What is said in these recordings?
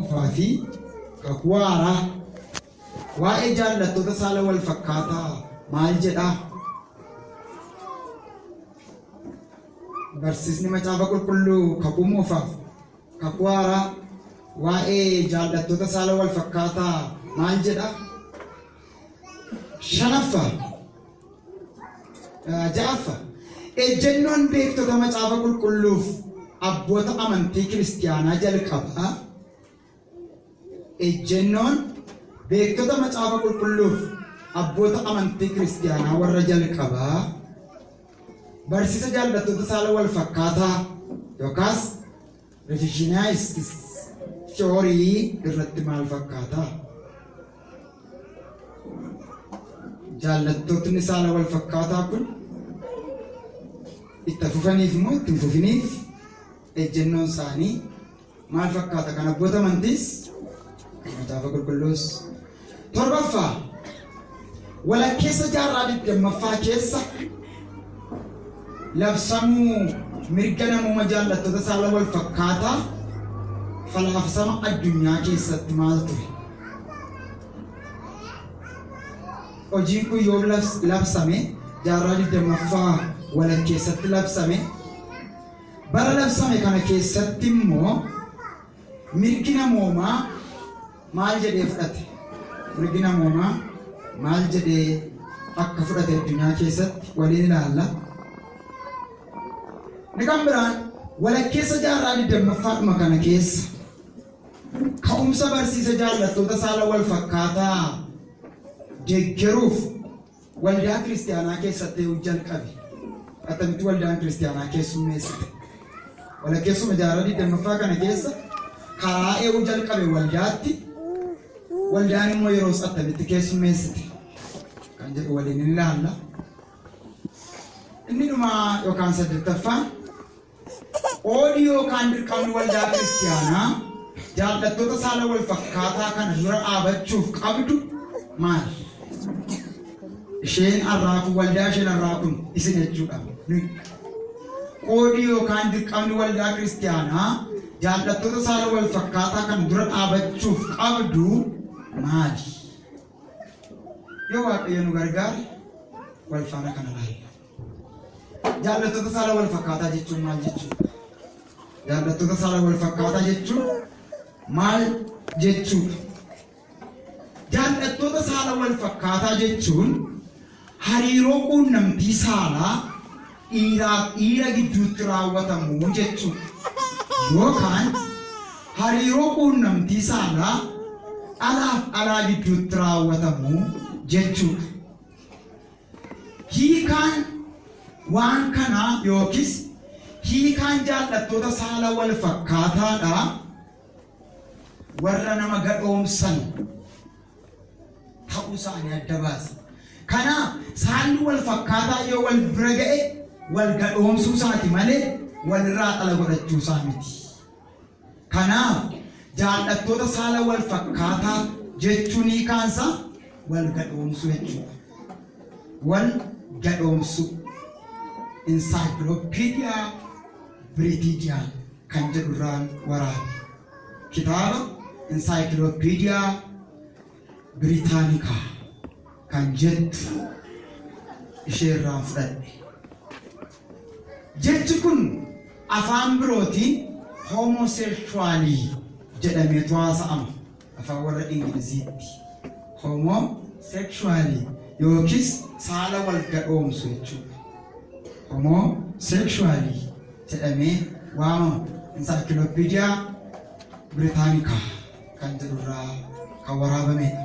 moofaa fi kakuu haaraa waa'ee jaallattoota saala wal fakkaataa maal jedhaa? Barsiisni macaafa qulqulluu kakuu moofaaf kakuu haaraa waa'ee jaallattoota saala wal fakkaataa maal jedhaa? Shanaffaa, ja'affaa, ejjennoon beektota macaafa qulqulluuf abboota amantii kiristiyaanaa jalqabaa. Ejjennoon beektota macaafa qulqulluuf abboota amantii kiristiyaanaa warra jalqabaa barsiisa jaallattoota saala wal fakkaataa yookaas revisionist theory irratti maal fakkaataa? Jaallattootni saala wal fakkaataa kun itti fufaniif moo itti hin fufiniif ejjennoon isaanii maal fakkaata? Kan abboota amantiis kan macaafa qulqulluus. Torbaffaa, walakkeessa jaarraa 20ffaa keessa labsamuu mirga namooma jaallattoota saala wal fakkaataa falaasama addunyaa keessatti maal ture? Hojiin kun yoom labsame? Jaarraa 20ffaa walakkeessatti labsame. Bara labsame kana keessatti immoo mirgi namoomaa maal jedhee fudhate? Mirgi namoomaa maal jedhee akka fudhate addunyaa keessatti waliin ilaalla. Inni kan biraan walakkeessa jaarraa 20ffaadhuma kana keessa ka'umsa barsiisa jaallattoota saala wal fakkaataa deeggaruuf waldaa kiristiyaanaa keessatti jalqabe. Attamitti waldaan kiristiyaanaa keessummeessite? Walakkeessuma jaarraa 20ffaa kana keessa karaa eewu jalqabe waldaatti, waldaan immoo yeroos attamitti keessummeessite kan jedhu waliin hin ilaalla. Inni dhumaa yookaan saddeettaffaan, qoodi yookaan dirqamni waldaa kiristiyaanaa jaallattoota saala wal fakkaataa kana dura dhaabachuuf qabdu maali? Isheen har'aa kun, waldaa isheen har'aa kun isin jechuudha. Qoodi yookaan dirqamni waldaa kiristiyaanaa jaallattoota saala wal fakkaataa kana dura dhaabachuuf qabdu maali? Yoo Waaqayyo nu gargaare wal faana kana laalla. Jaallattoota saala wal fakkaataa jechuun maal jechuudha? Jaallattoota saala wal fakkaataa jechuun maal jechuudha? Jaallattoota saala wal fakkaataa jechuun hariiroo quunnamtii saalaa dhiiraaf dhiira gidduutti raawwatamu jechuudha. Yookaan hariiroo quunnamtii saalaa dhalaaf dhalaa gidduutti raawwatamu jechuudha. Hiikaan waan kanaa yookiis hiikaan jaallattoota saala wal fakkaataadha warra nama gadhoomsan ta'uu isaanii adda baasa. Kanaaf saalli wal fakkaataa yoo wal bira ga'e wal gadhoomsuu isaati malee walirraa dhala godhachuu isaa miti. Kanaaf jaallattoota saala wal fakkaataa jechuun hiikaansa wal gadhoomsuu jechuudha. Wal gadhoomsuu. Encyclopedia Britannica kan jedhurraan waraabe. Kitaaba Encyclopedia Britannica kan jettu isheerraan fudhadhe. Jechi kun afaan birootiin homosexualii jedhameetu haasa'ama. Afaan warra Ingiliziitti. Homosexualii yookiis saala wal gadhoomsu jechuudha. Homosexualii jedhamee waamama. Encyclopedia Britannica kan jedhurraa kan waraabamedha.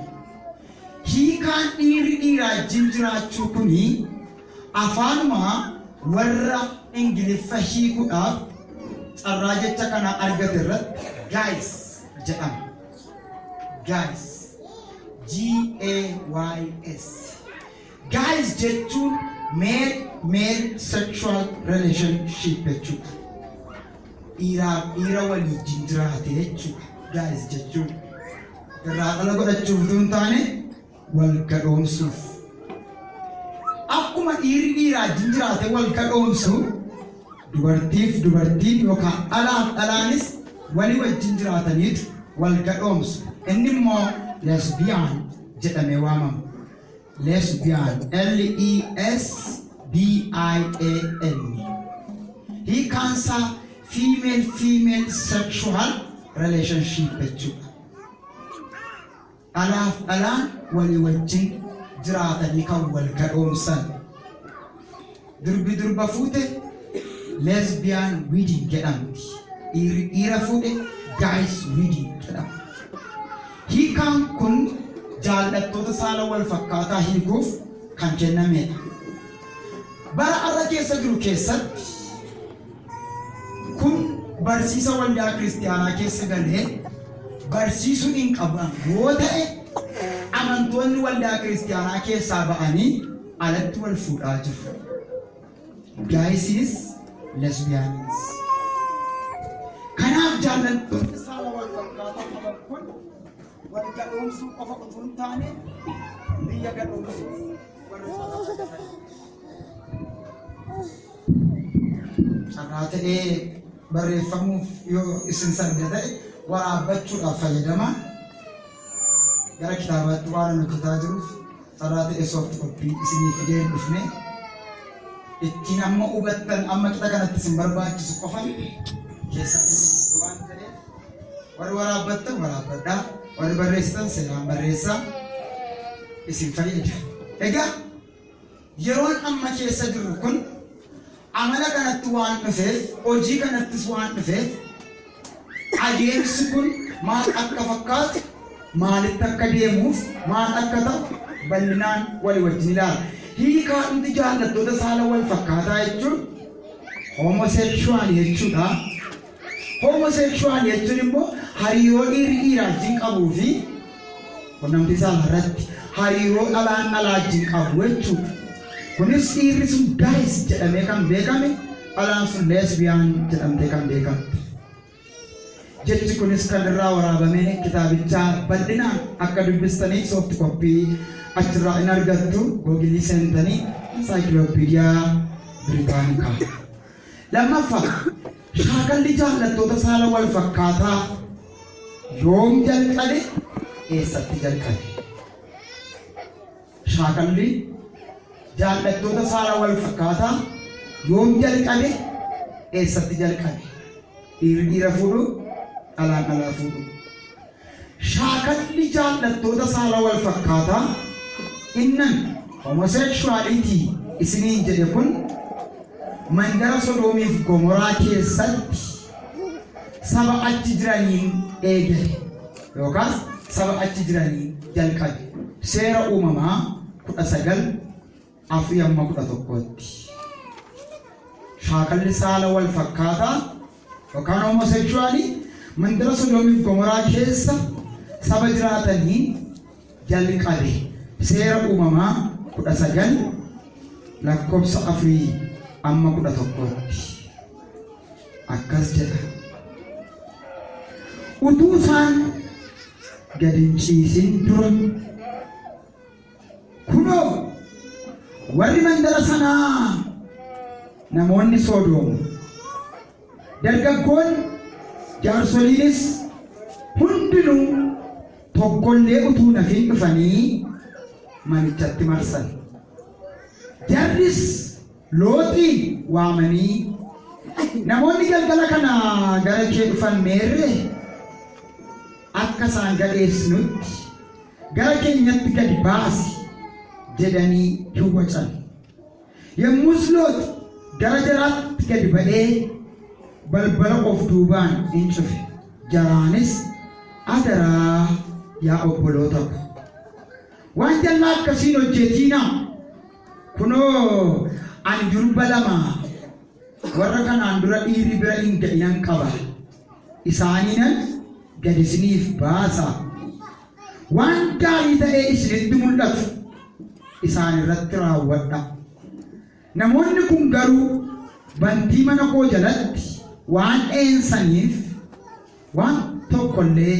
Hiikaan dhiirri dhiiraa wajjin jiraachuu kuni afaanuma warra Ingiliffa hiikuudhaaf carraa jecha kana argate irratti gays jedhama. Gays. Gays. Gays jechuun male male sexual relationship jechuudha. Dhiiraaf dhiira walii wajjin jiraate jechuudha. Gays jechuun irraa dhala godhachuuf utuu hin taane wal gadhoomsuuf. Akkuma dhiirri dhiiraa wajjin jiraate wal gadhoomsu, dubartiif dubartiin yookaan dhalaaf dhalaanis walii wajjin jiraataniitu wal gadhoomsu. Inni immoo lesbian jedhamee waamama. Lesbian, L E S B I A N. Hiikaansaa female female sexual relationship jechuudha. Dhalaaf dhalaan walii wajjin jiraatanii kan wal gadhoomsan. Durbi durba fuute lesbian wedding jedhamti. Dhiirri dhiira fuudhe guys wedding jedhama. Hiikaan kun jaallattoota saala wal fakkaataa hiikuuf kan kennamedha. Bara har'a keessa jiru keessatti kun barsiisa waldaa kiristiyaanaa keessa galee barsiisuu hin qaban yoo ta'e, amantoonni waldaa kiristiyaanaa keessaa ba'anii alatti wal fuudhaa jiru. Gaysiis lesbianis. Kanaaf jaallattoonni saala wal fakkaataa qaban kun wal gadhoomsuu qofa utuu hin taane, biyya gadhoomsuuf warra carraa. Carraa ta'ee barreeffamuuf yoo isin sarga ta'e, waraabbachuudhaaf fayyadama. Gara kitaabaatti waan ani hojjetaa jiruuf, carraa ta'ee soft copy isinii fidee hin dhufne. Ittiin amma hubattan, amma qixa kanatti isin barbaachisu qofa keessaa waan ta'eef, warri waraabbattan waraabbadhaa, warri barreessitan seeraan barreessaa, isin fayyada. Egaa yeroon amma keessa jirru kun amala kanatti waan dhufeef, hojii kanattis waan dhufeef, adeemsi kun maal akka fakkaatu, maalitti akka deemuuf, maal akka ta'u bal'inaan walii wajjin ilaala. Hiikaa dhumti jaallattoota saala wal fakkaataa jechuun homosexual jechuudha. Homosexual jechuun immoo hariiroo dhiirri dhiiraa wajjin qabuu fi qunnamtii saalaa irratti hariiroo dhalaan dhalaa wajjin qabu jechuudha. Kunis dhiirri sun gays jedhamee kan beekame, dhalaan sun lesbian jedhamtee kan beekamte. Jechi kunis kan irraa waraabame kitaabichaa bal'inaan akka dubbistanii soft copy achirraa in argattu, Google seentanii Encyclopedia Britannica. Lammaffaa, shaakalli jaallattoota saala wal fakkaataa yoom jalqabe? Eessatti jalqabe? Shaakalli jaallattoota saala wal fakkaataa yoom jalqabe? Eessatti jalqabe? Dhiirri dhiira fuudhu, dhalaan dhalaa fuudhu. Shaakalli jaallattoota saala wal fakkaataa innan homosexuality isiniin jedhe kun mandara Sodoomiif Gomoraa keessatti saba achi jiraniin eegale yookaas saba achi jiraniin jalqabe. Seera Uumamaa 19:4 hamma 11tti. Shaakalli saala wal fakkaataa yookaan homosexualii mandara Sodoomiif Gomoraa keessa saba jiraataniin jalqabe. Seera Uumamaa 19 lakkoofsa 4 amma 11tti. Akkas jedha. Utuu isaan gad hin ciisin dura, kunoo warri mandara sanaa, namoonni Sodoom, dargaggoon, jaarsoliinis hundinuu tokkollee utuu nafin dhufanii manichatti marsan. Jarris Looxiin waamanii, "Namoonni galgala kana gara kee dhufan meerree? Akka isaan gadheessinutti gara keenyatti gadi baasi" jedhanii hin wacan. Yommus Loox gara jaraatti gadi ba'ee balbala of duubaan in cufe. Jaraanis, "Adaraa yaa obboloota ko, waan jallaa akkasiin hojjetiinaa. Kunoo ani durba lama warra kanaan dura dhiirri bira hin ga'inan qaba. Isaaniinan gad isiniif baasa. Waan gaarii ta'ee isinitti mul'atu isaan irratti raawwadha. Namoonni kun garuu bantii mana koo jalatti waan dheensaniif waan tokkollee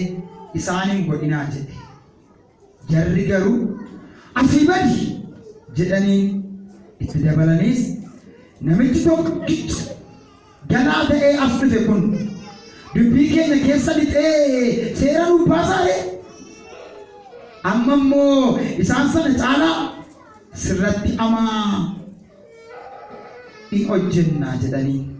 isaan hin godhinaa" jedhe. Jarri garuu, "Asii badi" jedhaniin. Itti dabalaniis, "Namichi tokkichi galaa ta'ee as dhufe kun Dubbii keenya keessa lixee seera nuuf baasaare. Amma immoo isaan sana caalaa sirratti amaa in hojjennaa jedhanii.